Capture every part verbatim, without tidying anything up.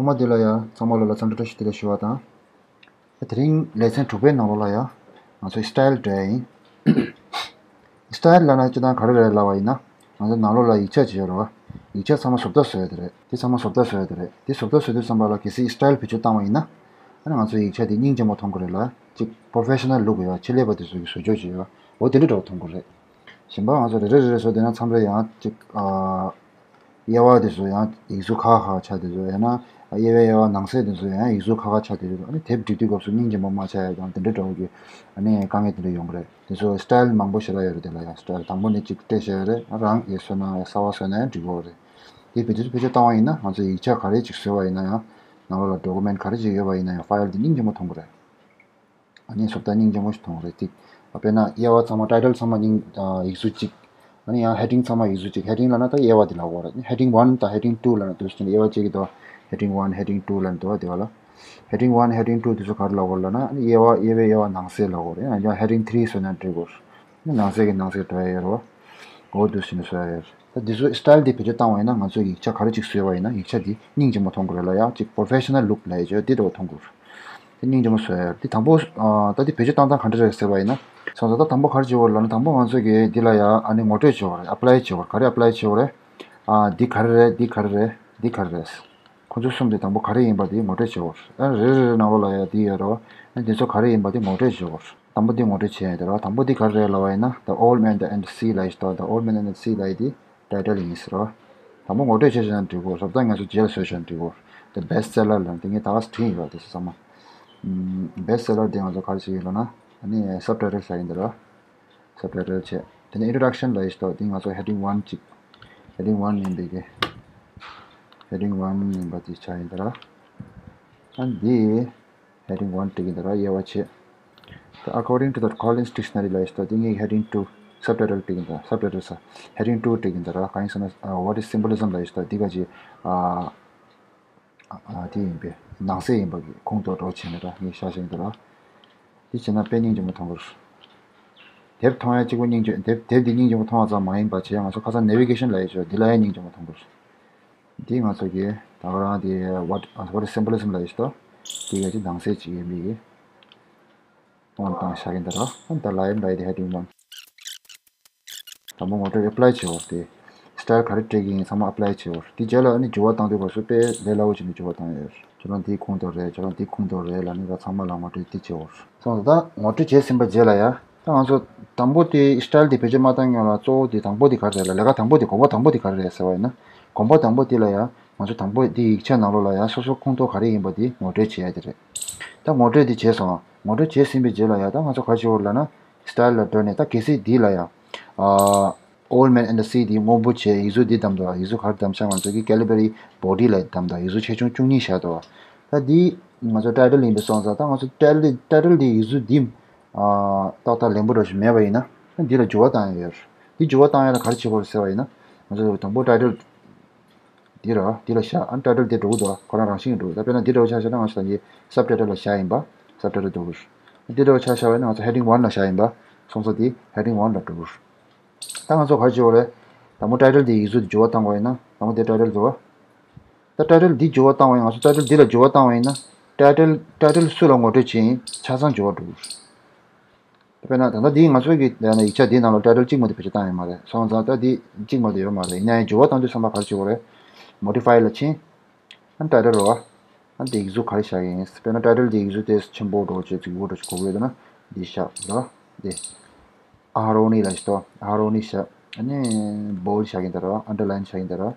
ཚང་མ་འདི་ལ་ཡ་ཚང་མ་ལོ་ལ་འཚམས་འདྲི་བཀྲ་ཤིས་བདེ་ལེགས་ཞུ་བ་དང་། དེ་རིང་ལེ་ཚན་དྲུག་པའི་ནང་ལོགས་ལ་ཡ་ང་ཚོ་སི་ཊའིལ་འགྲོ་ཡ་ཡིན། སི་ཊའིལ་ལབ་ན་སྤྱིར་བཏང་ག་རེ་རེད་ལབ་པ་ཡིན་ན། ང་ཚོ་ནང་ལོགས་ལ་ཡིག་ཆ་ཅིག་ཡོད་རེད་བ། ཡིག་ཆ་ཚང་མ་བཟོ་ལྟ་བཟོ་ཡ་དེ་རེད། དེ་ཚང་མ་བཟོ་ལྟ་བཟོ་ཡ་དེ་རེད། དེ་བཟོ་ལྟ་བཟོ་དུས་ཙམ་པ་ལ་གལ་སྲིད་སི་ཊའིལ་བེད་སྤྱོད་བཏང་བ་ཡིན་ན། ཨ་ནི་ང་ཚོ་ཡིག་ཆ་དེ་སྙིང་རྗེ་མོ་མཐོང་གི་རེད་ལ། ཅིག་པོ་རོ་ཕེ་ཤ་ནལ་ལུག་ཡོད་བ། ཆེད་ལས་པ་དེ་ཚོ་གི་བཟོ་བཅོས་བྱེད་ཡོད་བ། འོ་དེ་འདྲ་འདྲ་བོ་མཐོང་གི་རེད། གཞན་པ་ང་ཚོ་རེ་རེ་རེ་རེ་བཟོ་བསྡད་ན་མཚམས་རེ་ཡང་ཅིག་ཨ། དབྱེ་བ་དེ་ཚོ་ཡང་ཡིག་གཟུགས་ཁག་ཁག་ཆགས་དེ་ཚོ། ཡང་ན་དབྱེ་བའི་དབྱེ་བ་ནང་གསེས་དེ་ཚོ་ཡང་ཡིག་གཟུགས་ཁག་ཁག་ཆགས་དེ་ཚོ། ཨ་ནི་དེབ་འབྲི་དུས་སྐབས་སུ་སྙིང་རྗེ་མོ་མ་ཆགས་ཡ་དང་དེ་འདྲ་འདྲ་བོ་གི་ཨ་ནི་དཀའ་ངལ་དེ་འདྲ་ཡོང་གི་རེད། དེ་ཚོ་སི་ཊའིལ་མང་པོ་ཞེ་དྲག་ཡོད་རེད། དེ་ལ་ཡང་སི་ཊའིལ་དང་པོ་ནས་གཅིག་སྤྲད་བཞག་ཡོད་རེད། ཨ་རང་གིས་བཟོས་ན་ཡང་གསར་པ་བཟོས་ན་ཡང་འགྲིག་གི་རེད། དེ་བེད་སྤྱོད་བེད་སྤྱོད་བཏང་བ་ཡིན་ན་ང་ཚོ་ཡིག་ཆ་ག་རེ་ཅིག་བཟོས་པ་ཡིན་ན་ཡང་། ནང་ལོགས་ལ་ཌོ་ཀུ་མེན་ཊི་ག་རེ་ཅིག་ཡོད་པ་ཡིན་ན་ཡང་ཕའིལ་དེ་སྙིང་རྗེ་མོ་མཐོང་གི་རེད། ཨ་ནི་བཟོ་ལྟ་སྙིང་རྗེ་མོ་ཞིག་མཐོང་རེད་ཅིག་དཔེར་ན་དབྱེ་བ་ཚང་མ་ཊའི་ཊལ་ཚང་མ་སྙིང་ཨ་ཡིག་གཟུགས་གཅིག་ཨ་ནི་ཡང་ཧེ་ཌིང་ཚང་མ་ཡིག་གཟུགས་གཅིག་ཧེ་ཌིང་ལབ་ན་ད་དབྱེ་བ་དེ་ལབ་དགོས་རེད། ཧེ་ཌིང་ཝན་དང་ཧེ་ཌིང་ཊུ་ལབ་ན་དུས་ཚོད་དབྱེ་བ་ཕྱེ་གི་འདུག་ཧེ་ཌིང་ཝན་ཧེ་ཌིང་ཊུ་ལབ་ན་འདུག་དེ་བ་ལ། ཧེ་ཌིང་ཝན་ཧེ་ཌིང་ཊུ་དེ་ཚོ་ག་རེ་ལབ་དགོས་ལབ་ན། ཨ་ནི་དབྱེ་བ་དབྱེ་བའི་དབྱེ་བ་ནང་གསེས་ལབ་དགོས་རེད། ཡང་ཧེ་ཌིང་ཐི་རི་བཟོས་ན་འགྲིག་གོ། ནང་གསེས་ཀྱི་ནང་གསེས་འགྲོ་ཡ་ཡོད་རེད་བ། འོ་དུས་ཕྱིན་ནས་བཟོ་ཡ་ཡོད། ད་འདི་ཚོ་སི་ཊའིལ་འདི་བེད་སྤྱོད་བཏང་བ་ཡིན་ན། ང་ཚོས་ཡིག་ཆ་ག་རེ་ཅིག་བཟོས་པ་ཡིན་ན་ཡིག་ཆ་འདི་སྙིང་རྗེ་མོ་མཐོང་གི་རེད་ལ། ཡ་ཅིག་པོ་རོ་ཕེ་ཤ་ནལ་ལུག་ལབ་ཡ་ཅིག་འདི་འདྲ་བོ་མཐོང་གི་རེད། དེ་སྙིང་རྗེ་མོ་བཟོ་ཡ་ཡོད། དེ་དང་པོ་ཨ་ད་འདི་བེད་སྤྱོད་བཏང་སྟངས་ག་འདྲ་རེད་ཟེར་བ་ཡིན་ན། སོང་ཙང་ད་དང་པོ་ག་རེ་བྱེད་དགོས་ལབ་ན། དང་པོ་ང་ཚོས་ཀྱི་འདི་ལ་ཡ་ཨ་ནི་ངོ་སྤྲོད་བྱེད་དགོས་རེད། ཨེབ་ལའི་བྱེད་དགོས་རེད། ག་རེ་ཨེབ་ལའི་བྱེད་དགོས་རེད། ཨ་འདི་ག་རེ་རེད། འདི་ག་རེ་རེད། འདི་ག་རེ་རེད། ཁོ་ཚོ་གསུམ་དེ་དང་པོ་ག་རེ་ཡིན་པ་དེ་ངོ་སྤྲོད་བྱེད་དགོས། ཨ་རེ་རེ་རེ་ནང་ལོགས་ལ་ཡ་དེ་ཡོད་རེད་བ། ཨ་འདི་ཚོ་ག་རེ་ཡིན་པ་དེ་ངོ་སྤྲོད་བྱེད་དགོས། དང་པོ་དེ་ངོ་སྤྲོད་བྱེད་ཡ་དེ་རེད་བ། དང་པོ་དེ་ག་རེ་རེད་ལབ་པ་ཡིན་ན། The Old Man and the Sea ལབ་ཡ་ཞིག་འདུག The Old Man and the Sea ལབ་ཡ་དེ་ཊའི་ཊལ་ཡིན་ཟེར་བ། དང་པོ་ངོ་སྤྲོད་བྱས་བྱས་ན་འགྲིག་གོ། རབ་དང་ངལ་གསོ་རྗེས་ལ་བཟོས་བྱས་ན་འགྲིག་གོ། The Best Seller ལབ་དེ་ངས་ད་ག་སེ་བྲིས་ཡིན་པ། དེ་ཚོ་ཚང་མ། ཨམ། Best Seller དེ་ང་ཚོ་ག་རེ་བྱེད་ཀྱི་ཡོད་ལབ་ན། ཨ་ནི་སབ་ཊའི་ཊལ་བཞག་ཡིན་དེ་རེད་བ། སབ་ཊའི་ཊལ་བྱས། དེ་ནས་ཨིན་ཊྲོ་ཌག་ཤན་ལབ་ཡ་ཞིག་འདུག་དེ་ང་ཚོ་ཧེ་ཌིང་ཝན་གཅིག་ཧེ་ཌིང་ཝན་ཡིན་པའི་གི་ཧེ་ཌིང་ཝན་ཡིན་པ་དེ་བཞག་ཡིན་དེ་རེད་བ། ཨ་འདི་ཧེ་ཌིང་ཝན་བྲིས་ཀྱི་འདུག་ར། དབྱེ་བ་ཕྱེ། The According to the Collins Dictionary ལབ་ཡ་ཞིག་འདུག་དེ་ངས་ཧེ་ཌིང་ཊུ། སབ་ཊའི་ཊལ་བྲིས་ཀྱི་འདུག་སབ་ཊའི་ཊལ་ས། ཧེ་ཌིང་ཊུ་བྲིས་ཀྱི་འདུག་ར། གང་ཡིན་ཟེར་ན། ཨ། What is symbolism ལབ་ཡ་ཞིག་འདུག་དེ་ག་ཅིག་ཨ། ཨ། དེ་ཡིན་པས་ནང་གསེས་ཡིན་པ་གི་ཁུངས་གཏོགས་འདྲ་བོ་བྱས་ནས་ར་ངས་བཞག་བཞག་གི་འདུག་ར། དེ་བྱས་ན་དཔེ་སྙིང་རྗེ་མོ་མཐོང་གི་རེད། དེབ་མཐོང་ཡ་གཅིག་པོ་སྙིང་རྗེ། དེབ་དེབ་འདི་སྙིང་རྗེ་མོ་མཐོང་བ་ཙམ་མ་ཡིན་པ་བྱས། ང་ཚོ་ཁ་སང་ནེ་བི་གེ་ཤན་ལབ་ཡ་ཅིག་ཡོད། འདི་ལ་ཡང་སྙིང་རྗེ་མོ་མཐོང་གི་རེད། འདི་ང་ཚོ་གི་ད་ག་རང་དེ་what what is symbolism ལབ་ཡ་ཞིག་འདུག་དེ་ག་ཅིག་ནང་གསེས་ཅིག་ཡིན་པའི་གི་ཨོན་བཏང་བཞག་གི་འདུག་ར། ཨ་ད་ལ་ཡིན་ལབ་ཡ་དེ་ཧེ་ཌིང་ཝན། དང་པོ་ངོ་སྤྲོད་ཨེབ་ལའི་བྱེད་འོ། དེ་སི་ཊའིལ་ག་རེ་སྤྲད་ཀྱི་ཡིན་ཚང་མ་ཨེབ་ལའི་བྱེད་འོ། དེ་རྗེས་ལ་ཨ་ནི་འགྱུར་བ་བཏང་དུས་སྐབས་སུ་དཔེ་ལས་སླ་བོ་བྱས་ནས་འགྱུར་བ་བཏང་ཡོད། ཁྱོད་རང་འདི་ཁུངས་གཏོགས་རེད། ཁྱོད་རང་འདི་ཁུངས་གཏོགས་རེད་ལབ་ནས་ར་ཚང་མ་ལ་ངོ་སྤྲོད་འདི་བྱེད་འོ། སོང་ཙང་ད་ངོ་སྤྲོད་བྱས་ཟིན་པ་རྗེས་ལ་ཡ། ད་ང་ཚོ་དང་པོ་དེ་སི་ཊའིལ་དེ་བེད་སྤྱོད་མ་བཏང་སྔོན་ལ་གཙོ་བོ་དེ་དང་པོ་དེ་ག་རེ་རེད་ལབ། ལས་ཀ་དང་པོ་དེ། གོམ་པ་དང་པོ་དེ་ག་རེ་རེད་ཟེར་བ་ཡིན་ན། གོམ་པ་དང་པོ་དེ་ལ་ཡ་ང་ཚོ་དང་པོ་དེ་ཡིག་ཆ་ནང་ལོགས་ལ་ཡ་སོ་སོ་ཁུངས་གཏོགས་ག་རེ་ཡིན་པ་དེ་ངོ་སྤྲོད་བྱེད་ཡ་དེ་རེད། ད་ངོ་སྤྲོད་དེ་བྱས་སོང་། ངོ་སྤྲོད་བྱས་ཟིན་པའི་རྗེས་ལ་ཡ་ད་ང་ཚོ་ག་རེ་བྱེད་འོ་ལབ་ན། སི་ཊའིལ་ལ་འགྲོ་ནས་ད་གལ་སྲིད་འདི་ལ་ཡ། ཨ། Old Man and the Sea དེ་སྔོན་པོ་བྱས། ཡིག་གཟུགས་འདི་བདམས་འདུག་ཡིག་གཟུགས་ག་རེ་བདམས་ཤག་ང་ཚོ་གི་ཀེ་ལི་བྷ་རི་བོ་ཌི་ལ་བདམས་འདུག་ཡིག་གཟུགས་ཆེ་ཆུང་བཅུ་གཉིས་བཞག་འདུག་ད་འདི་ང་ཚོ་ཊའི་ཊལ་ཡིན་པའི་སོང་ཙང་ད་ང་ཚོ་ཊའི་ཊལ་ཊའི་ཊལ་འདི་ཡིག་གཟུགས་འདི། ཨ། ཏག་ཏག་ལེགས་པོ་འདྲ་ཞིག་མེད་པ་ཡིན་ན། འདི་ལ་འགྱུར་བ་བཏང་ཡ་ཡོད། འདི་འགྱུར་བ་བཏང་ཡ་ལ་ག་རེ་བྱེད་དགོས་རེད་ཟེར་བ་ཡིན་ན། ང་ཚོ་དང་པོ་ཊའི་ཊལ་འདི་ར། འདི་ལ་བཞག་ཨ་ཊའི་ཊལ་འདི་འགྲོ་གི་འདུག་ཁོ་རང་རང་བཞིན་གྱིས་འགྲོ་གི། ད་དཔེར་ན་འདི་འདྲ་བོ་ཆ་བཞག་ན་ང་ཚོ་ད་འདི་སབ་ཊའི་ཊལ་ལ་བཞག་ཡིན་པ། སབ་ཊའི་ཊལ་འགྲོ་གི་རེད། འདི་འདྲ་བོ་ཆ་བཞག་པ་ཡིན་ན་ང་ཚོ་ཧེ་ཌིང་ཝན་ལ་བཞག་ཡིན་པ། སོང་ཙང་འདི་ཧེ་ཌིང་ཝན་ལ་འགྲོ་གི་རེད། ད་ང་ཚོ་ག་རེ་བྱེད་དགོས་རེད། དང་པོ་ཊའི་ཊལ་འདི་ཡིག་གཟུགས་འདི་འགྱུར་བ་བཏང་དགོས་ཡིན་ན། དང་པོ་འདི་ཊའི་ཊལ་འགྱུར་བ། ད་ཊའི་ཊལ་འདི་འགྱུར་བ་བཏང་བ་ཡིན། ང་ཚོ་ཊའི་ཊལ་འདི་ལ་འགྱུར་བ་བཏང་བ་ཡིན་ན། ཊའི་ཊལ་ཊའི་ཊལ་སུ་ལ་ངོ་སྤྲོད་བྱེད་ཡིན་ཆ་ཚང་འགྱུར་བ་འགྲོ་གི་རེད། དཔེར་ན་ད་ལྟ་འདི་ང་ཚོ་གི་ཡིག་ཆ་འདིའི་ནང་ལ་ཊའི་ཊལ་གཅིག་མ་གཏོགས་བེད་སྤྱོད་བཏང་ཡོད་མ་རེད། སོང་ཙང་ད་འདི་གཅིག་མ་གཏོགས་ཡོད་མ་རེད། ཡིན་ན་ཡང་འགྱུར་བ་བཏང་དུས་ཙམ་པ་ག་རེ་བྱེད་དགོས་རེད། མོ་ཌི་ཕའི་ལ་ཕྱིན། ཨ་ཊའི་ཊལ་རོ། ཨ་འདི་ཡིག་གཟུགས་ག་རེ་བཞག་གི་ཡིན། དཔེར་ན་ཊའི་ཊལ་འདི་ཡིག་གཟུགས་དེ་ཆེན་པོ་འདྲ་བོ་བྱས་ཙིག་པོ་འདྲ་བོ་ཞིག་དགོས་ཀྱི་ཡོད་ན་འདི་བཞག་རོ། འདི། ཨ་ཧ་རོ་ནི་ལ་ཞིག་ཏོ། ཨ་ཧ་རོ་ནི་བཞག་ཨ་ནི་བོལཌ་བཞག་གི་ཡིན་ད་རོ། ཨན་ཌར་ལའིན་བཞག་གི་ཡིན་ད་རོ།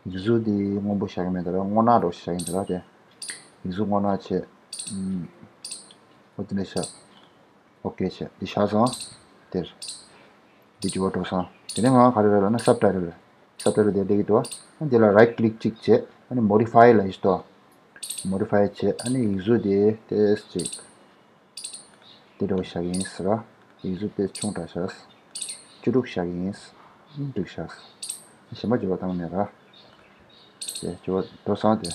ཡིག་གཟུགས་འདི་སྔོན་པོ་བཞག་གི་མེད་ད་རོ། སྔོ་ནག་འདྲ་བོ་ཞིག་བཞག་གི་ཡིན་ད་རོ། དེ་ཡིག་གཟུགས་སྔོ་ནག་བྱས། ཨོ་དེ་འདྲ་བཞག་ཨོ་ཀེ་བྱས། འདི་བཞག་སོང་། དེར། འདི་འགྱུར་བ་འགྲོ་སོང་། དེ་ནས་ང་ག་རེ་རེད་ལབ་ན་སབ་ཊའི་ཊལ་རེད། སབ་ཊའི་ཊལ་དེ་སླེབས་ཀྱི་འདུག་ཨ་འདི་ལ་རའིཊ་ཀི་ལིག་གཅིག་བྱས། ཨ་ནི་མོ་ཌི་ཕའི་ལ་ཡིག་ཏོ། མོ་ཌི་ཕའི་བྱས། ཨ་ནི་ཡིག་གཟུགས་དེ་ཏོག་ཙམ་ཅིག་དེ་འདྲ་བོ་བཞག་གི་ཡིན་ཟེར་ར། ཡིག་གཟུགས་དེ་ཆུང་དྲགས་བཞག་བཅུ་དྲུག་བཞག་གི་ཡིན། འགྲིག་ཤག་གཞན་པ་འགྱུར་བ་བཏང་མེད་ར། དེ་འགྱུར་བ་འགྲོ་སོང་དེ།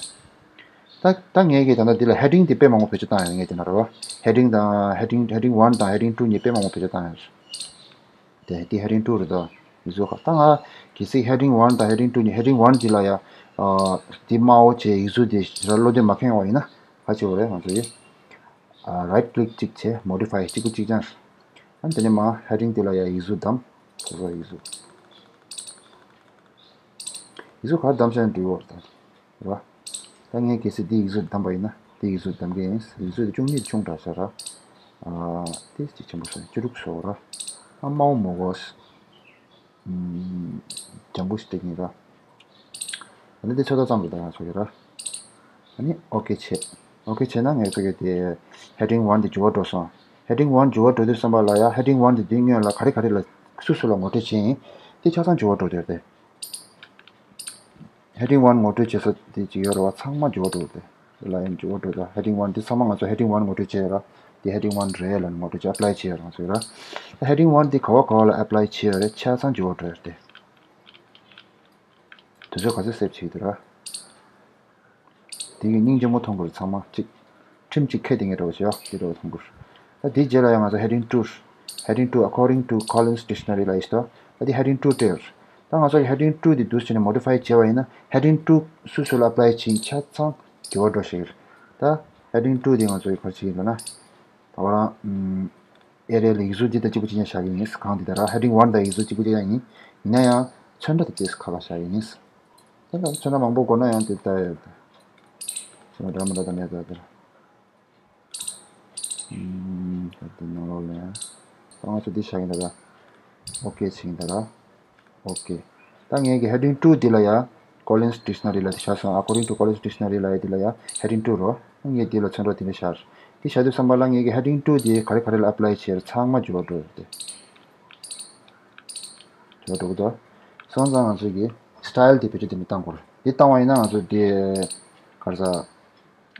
ད་ད་ངས་ཀྱིས་ད་ལྟ་འདི་ལ་ཧེ་ཌིང་དེ་དཔེ་མང་པོ་བེད་སྤྱོད་བཏང་ཡོད། ངས་དེ་ན་ར་བ། ཧེ་ཌིང་དང་ཧེ་ཌིང་ཧེ་ཌིང་ཝན་དང་ཧེ་ཌིང་ཊུ་གཉིས་དཔེ་མང་པོ་བེད་སྤྱོད་བཏང་ཡོད། དེ་དེ་ཧེ་ཌིང་ཊུ་རེད་དོ། ཡིག་གཟུགས་ཁག་ད་ང་གལ་སྲིད་ཧེ་ཌིང་ཝན་དང་ཧེ་ཌིང་ཊུ་གཉིས། ཧེ་ཌིང་ཝན་འདི་ལ་ཡ་ ཨ་འདི་དམར་པོ་བྱས་ཡིག་གཟུགས་དེ་ཞེ་དྲག་བློ་འདོན་མ་ཁེངས་པ་ཡིན་ན་ག་བྱེད་དགོས་རེད། ང་ཚོ་ཡིས་ཨ་right click གཅིག་བྱས། Modify གཅིག་པུ་གཅིག་རྐྱང་། ཨ་དེ་ནས་མར་heading དེ་ལ་ཡ་ཡིག་གཟུགས་བདམས། ཁོ་རང་ཡིག་གཟུགས། ཡིག་གཟུགས་ག་རེ་བདམས་བྱས་ན་འགྲིག་གི་རེད་ད། རེད་བ། ད་ངས་གལ་སྲིད་འདི་ཡིག་གཟུགས་བདམས་པ་ཡིན་ན་འདི་ཡིག་གཟུགས་བདམས་ཀྱི་ཡིན། ཡིག་གཟུགས་དེ་བཅུ་གཉིས་དེ་ཆུང་དྲགས་ཤག་ར། ཨ་དེ་ཅིག་ཆེན་པོ་བཟོ། བཅུ་དྲུག་བཟོ་ར། ཨ་དམར་པོ་མི་དགོས། ཨམ་ལྗང་གུ་ཞིག་སྤྲད་ཀྱི་ཡིན་ར། ཨ་ནི་འདི་ཚོད་ལྟ་ཙམ་རེད་ད་ང་ཚོ་གི་ར། ཨ་ནི་okay བྱས། Okay བྱས་ན་ངས་ཚོ་གི་དེ་heading one དེ་འགྱུར་བ་འགྲོ་སོང་། Heading one འགྱུར་བ་འགྲོ་དུས་ཙམ་པ་ལ་ཡ་heading one དེ་འདི་སྔོན་ལ་ག་རེ་ག་རེ་ལ་སུ་སུ་ལ་ངོ་སྤྲོད་བྱས་ཡིན། དེ་ཆ་ཚང་འགྱུར་བ་འགྲོ་དེ་རེད། Heading one ངོ་སྤྲོད་བྱེད་ས་དེ་ཅིག་ཡོད་རེད་བ། ཚང་མ་འགྱུར་བ་འགྲོ་དེ། དེ་ལ་ཡང་འགྱུར་བ་འགྲོ་དེ། Heading one དེ་ཚང་མ་ང་ཚོ་heading one ངོ་སྤྲོད་བྱས་ཡོད་ར། དེ་heading one རེད་ལ་ངོ་སྤྲོད་བྱས་apply བྱས་ཡོད་ར། ང་ཚོ་ཡོད་ར། ད་heading one དེ་ག་བ་ག་བ་ལ་apply བྱས་ཡོད་རེད། ཆ་ཚང་འགྱུར་བ་འགྲོ་ཡོད་དེ། དུས་ཚོད་ག་ཚོད་save བྱེད་ཀྱི་འདུག་ར། དེ་གི་སྙིང་རྗེ་མོ་མཐོང་གི་རེད། ཚང་མ་གཅིག་ཁྲིམས་གཅིག་ཁེ་དེ་ངས་འགྲོ་བ་བྱེད་ཡ་དེ་འགྲོ་བ་མཐོང་གི་རེད། ད་དེའི་རྗེས་ལ་ཡང་ང་ཚོ་heading two heading two according to Collins Dictionary ལ་ཡིས་ཏོ། ད་དེ་heading two སྤྲད་ཡོད་རེད། ད་ང་ཚོ་heading two དེ་འདུག་བྱས་ནས་modify བྱས་པ་ཡིན་ན་heading two སུ་སུ་ལ་apply བྱེད་ཡིན་ཆ་ཚང་འགྱུར་བ་འགྲོ་ཤེས་ཀྱི་རེད། ད་heading two དེ་ང་ཚོ་ཡི་ག་རེ་བྱེད་ཀྱི་འདུག་ན། ད་བར་ཨམ་area ལ་ཡིག་གཟུགས་འདི་དང་གཅིག་པ་གཅིག་རྐྱང་བཞག་གི་ཡིན། གང་འདི་ལྟར་heading one དང་ཡིག་གཟུགས་གཅིག་པ་གཅིག་རྐྱང་ཡིན། ཡིན་ན་ཡང་ཚོན་ཁྲ་དེ་ཏོག་ཙམ་ཁ་ཁ་བཞག་གི་ཡིན། དེ་ལ་ཚོན་ཁྲ་མང་པོ་དགོས་ན་ཡང་དེ་ལྟ་ཡོད། ཚོན་ཁྲ་འདྲ་མི་འདྲ་དང་མེད་ད་དེར། ཨུམ། ད་དེ་ནང་ལོགས་ལ་ཡང་། ད་ང་ཚོ་འདི་བཞག་གི་ཡིན་ད་ད། Okay བྱེད་ཀྱི་ཡིན་ད་ད། Okay ད་ངས་ཀྱི་heading two འདི་ལ་ཡ། Collins Dictionary ལ་དེ་བཞག་སོང་། According to Collins Dictionary ལ་ཡ་འདི་ལ་ཡ་heading two རོ། ངས་འདི་ལ་ཚོན་ཁྲ་དེ་འདྲ་བཞག་འདི་བཞག་དུས་ཙམ་པ་ལ་ངས་ཀྱི་heading two འདི་ག་རེ་ག་རེ་ལ་apply བྱེད་ཚང་མ་འགྱུར་བ་འགྲོ་ཡོད་དེ། འགྱུར་བ་འགྲོ་གི་འདུག་སོང་ཙང་ང་ཚོས་ཀྱི་style དེ་བེད་སྤྱོད་དེ་མི་བཏང་དགོས་རེད། འདི་བཏང་བ་ཡིན་ན་ང་ཚོ་འདི་ག་རེ་ཟ།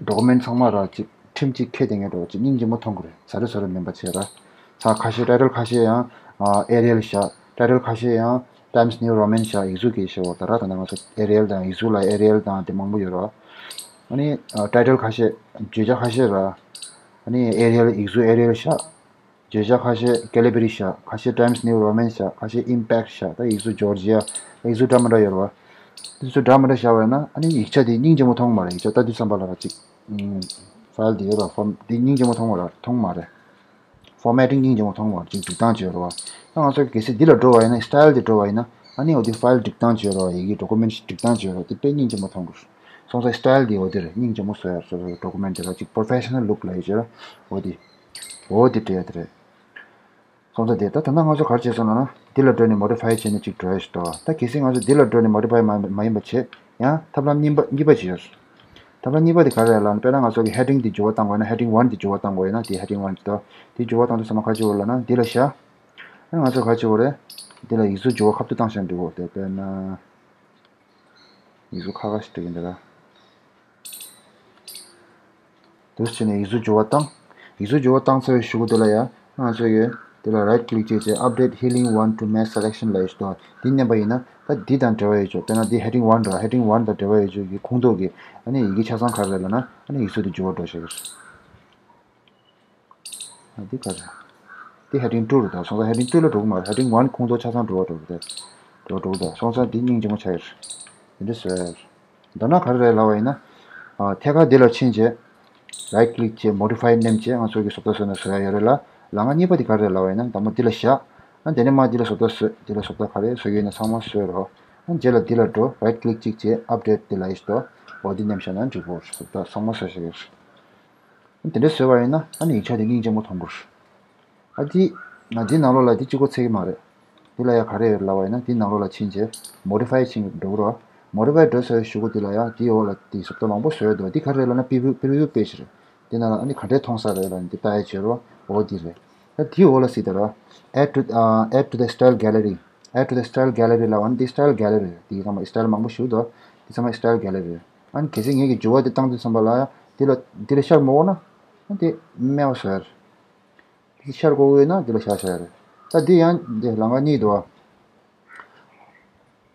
document ཚང་མ་ར་གཅིག་ཁྲིམས་གཅིག་ཁེ་དེ་ངས་འགྲོ་གཅིག་སྙིང་རྗེ་མོ་མཐོང་གི་རེད། ཟ་རེ་ཟ་རེ་མིན་པ་བྱས་ར། ཚ་ཁ་ཤས་title ཁ་ཤས་ཡང་Arial བཞག title ཁ་ཤས་ཡང་Times New Roman བཞག་ཡིག་གཟུགས་ཀྱི་ཤེས་བོ་ད་ར། ད་ནང་ང་ཚོ་Arial དང་ཡིག་གཟུགས་ལ་Arial དང་དེ་མང་པོ་ཡོད་ར། ཨ་ནི་title ཁ་ཤས་བརྗོད་བྱ་ཁ་ཤས་ར། ཨ་ནི་Arial ཡིག་གཟུགས་Arial བཞག་བརྗོད་བྱ་ཁ་ཤས་Calibri བཞག་ཁ་ཤས་Times New Roman བཞག་ཁ་ཤས་Impact བཞག་ད་ཡིག་གཟུགས་Georgia ཡིག་གཟུགས་འདྲ་མི་འདྲ་ཡོད་རེད་བ། དེ་ཚོ་འདྲ་མི་འདྲ་བཞག་པ་ཡིན་ན་ཨ་ནི་ཡིག་ཆ་དེ་སྙིང་རྗེ་མོ་མཐོང་མ་རེད། ཡིག་ཆ་ལྟ་དུས་ཙམ་པ་ལ་ར་གཅིག file དེ་ཡོད་ར། form དེ་སྙིང་རྗེ་མོ་མཐོང་མ་རེད། མཐོང་མ་རེད། formatting སྙིང་རྗེ་མོ་མཐོང་མ་རེད། གཅིག་སྒྲིག་སྟངས་བྱས་རེད་བ། ད་ང་ཚོ་གལ་སྲིད་འདི་ལ་འགྲོ་བ་ཡིན་ན་style དེ་འགྲོ་བ་ཡིན་ན་ཨ་ནི་འོ་དེ་file སྒྲིག་སྟངས་བྱས་རེད་བ། ཡི་གེ་document སྒྲིག་སྟངས་བྱས་རེད་བ། དེ་དཔེ་སྙིང་རྗེ་མོ་མཐོང་དགོས། སོང་ཙང་style དེ་འོ་དེ་རེད། སྙིང་རྗེ་མོ་བཟོ་ཡ་བཟོ་བཟོ་document དེ་ལ་གཅིག་professional look ལ་ཡོད་བྱས་ར། འོ་དེ། འོ་དེ་སྤྲད་ཡ་དེ་རེད། སོང་ཙང་དེ་ད་ད་ལྟ་ང་ཚོ་ག་རེ་བྱས་སོང་ལབ་ན་འདི་ལ་འགྲོ་ནས་modify བྱས་ནས་ཅིག་འགྲོ་ཡ་ཞིག་འདུག་ད་གལ་སྲིད་ང་ཚོ་འདི་ལ་འགྲོ་ནས་modify མ་མ་ཡིན་པ་བྱས་ཡང་ཐབས་ལམ་གཉིས་པ་གཉིས་པ་ཅིག་ཡོད། ཐབས་ལམ་གཉིས་པ་དེ་ག་རེ་རེད་ལབ་ན་དཔེར་ན་ང་ཚོ་གི་heading དེ་འགྱུར་བ་བཏང་དགོས་ན་heading one དེ་འགྱུར་བ་བཏང་དགོས་ཡོད་ན་དེ་heading one དེ་འདུག་དེ་འགྱུར་བ་བཏང་དུས་ཙམ་པ་ག་རེ་བྱེད་དགོས་ལབ་ན་འདི་ལ་བཞག་ཨ་ང་ཚོ་ག་རེ་བྱེད་དགོས་རེད། འདི་ལ་ཡིག་གཟུགས་འགྱུར་བ་ཁ་ཐུག་བཏང་བཞག་འགྲིག་གོ་དེ་དཔེར་ན། ཡིག་གཟུགས་ཁ་ཁ་ཞིག་སྤྲད་ཀྱི་འདུག་ལ། འདུག་བྱས་ནས་ཡིག་གཟུགས་འགྱུར་བ་བཏང་། ཡིག་གཟུགས་འགྱུར་བ་བཏང་ཚར་བའི་གཞུག་གུ་དེ་ལ་ཡང་ང་ཚོ་ཡོད། དེ་ལ་right click བྱས་བྱས་update heading one to match selection ལབ་ཡོད་ཞིག་འདུག་འདི་མནན་པ་ཡིན་ན་ད་འདི་དང་འབྲེལ་བ་ཡོད་ཆོག་དཔེར་ན་འདི་heading one ར། heading one དང་འབྲེལ་བ་ཡོད་ཆོག་གི་ཁོངས་གཏོགས་ཀྱི་ཨ་ནི་ཡི་གེ་ཆ་ཚང་ག་རེ་རེད་ལབ་ན་ཨ་ནི་ཡིག་གཟུགས་དེ་འགྱུར་བ་འགྲོ་ཤེས་ཀྱི་རེད། ཨ་འདི་ག་རེད། འདི་heading two རེད་ད། སོང་ཙང་heading two ལ་འགྲོ་གི་མ་རེད། heading one ཁོངས་གཏོགས་ཆ་ཚང་འགྲོ་བ་འགྲོ་གི་རེད། འགྲོ་འགྲོ་གི་ད། སོང་ཙང་འདི་སྙིང་རྗེ་མོ་ཆགས་ཡོད་རེད། འདི་འདྲ་བཟོས་ཡོད་རེད། མདོར་ན་ག་རེ་རེད་ལབ་པ་ཡིན་ན། ཨ་ཐད་ཀར་འདི་ལ་ཕྱིན་རྗེས། right click བྱས་modify མནན་བྱས་ང་ཚོ་གི་བཟོ་ལྟ་བཟོས་ན་བཟོ་ཡ་ཡོད་རེད་ལ། ལམ་ཁ་གཉིས་པ་འདི་ག་རེ་རེད་ལབ་པ་ཡིན་ན་དང་པོ་འདི་ལ་བཞག་ཨ་དེ་ནས་མར་འདི་ལ་བཟོ་ལྟ་བཟོས། འདི་ལ་བཟོ་ལྟ་ག་རེ་བཟོ་གི་ཡོད་ན་ཚང་མ་བཟོས་རོགས། ཨ་རྗེས་ལ་འདི་ལ་འགྲོ། right click གཅིག་བྱས་update འདི་ལ་ཡིས་ཏོ། འོ་འདི་མནན་བཞག་ན་འགྲིག་གོ་བཟོ་ལྟ་ཚང་མ་བཟོས་བཞག་ཡོད་རེད། དེ་འདྲ་བཟོས་པ་ཡིན་ན་ཨ་ནི་ཡིག་ཆ་དེ་སྙིང་རྗེ་མོ་མཐོང་གི་རེད། ཨ་འདི་ང་འདི་ནང་ལོགས་ལ་འདི་གཅིག་པོ་ཚད་ཀྱི་མ་རེད། འདི་ལ་ཡ་ག་རེ་ཡོད་ལབ་པ་ཡིན་ན་འདི་ནང་ལོགས་ལ་ཕྱིན་རྗེས་modify ཕྱིན་འགྲོ་གི་རེད། modify འགྲོ་ཚར་བའི་གཞུག་གུ་འདི་ལ་ཡ་འདི་འོག་ལ་འདི་བཟོ་ལྟ་མང་པོ་བཟོས་འདུག་འདི་ག་རེ་རེད་ལབ་ན་preview preview page རེད། འདི་ནང་ལ་ཨ་ནི་ག་འདྲས་མཐོང་ས་རེད་ལབ་ན་འདི་ལྟ་ཡ་བྱེད་རོགས། འོ་འདི་རེད། ད་འདི་འོག་ལ་གཟིགས་དང་ར། add to uh, add to the style gallery add to the style gallery ལབ་པ་ཡིན་ན་འདི་style gallery རེད། འདི་ཚང་མ་style མང་པོ་ཞིག་འདུག་འདི་ཚང་མ་style gallery རེད། ཨ་ནི་གལ་སྲིད་ངེད་ཀྱིས་འགྱུར་བ་དེ་བཏང་དུས་ཙམ་པ་ལ་ཡང་འདི་ལ་འདི་ལ་ཤར་མ་འོང་ན་ཨ་འདི་སྨྲས་པ་བཟོ་ཡ་རེད། འདི་ཤར་དགོས་ཀྱི་ཡོད་ན་འདི་ལ་ཤར་བཞག་ཡ་རེད། ད་འདི་ཡང་འདི་ལམ་ཁ་གཉིས་འདུག